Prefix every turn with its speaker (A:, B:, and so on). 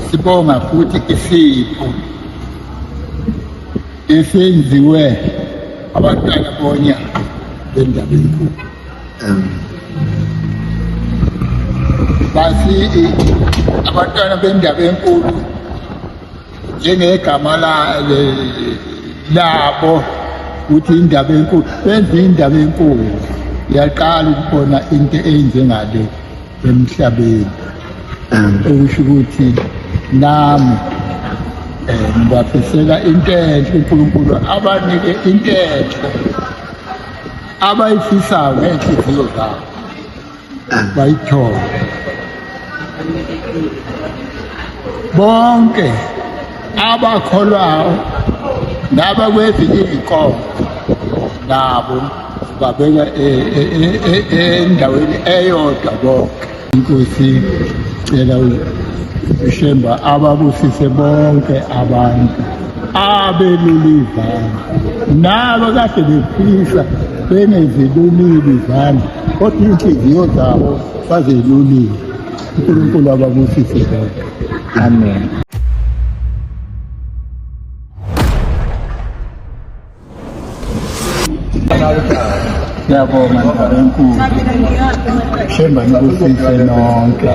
A: Sibonga futhi isipho esenziwe abantwana bonya bendaba enkulu. Basi abantwana bendaba enkulu njengegama labo ukuthi indaba enkulu benze indaba enkulu yaqala ukubona into enjengale emhlabeni okusho ukuthi nami ngibafisela into enhle uNkulunkulu abanike into enhle abayifisayo ngey'nhliziyo zabo bayithole bonke abakholwayo nabakwezinye iy'nkonzo nabo babeka e, e, e, endaweni eyodwa bonke. Inkosi cela uShemba ababusise bonke abantu abelula izandla nabo kade befisa bengezilulile izandla kodwa iy'nhliziyo zabo bazilulile. uNkulunkulu ababusise bonke. Amen. Siyabonga Ndaba enkulu. Shemba nibusise nonke.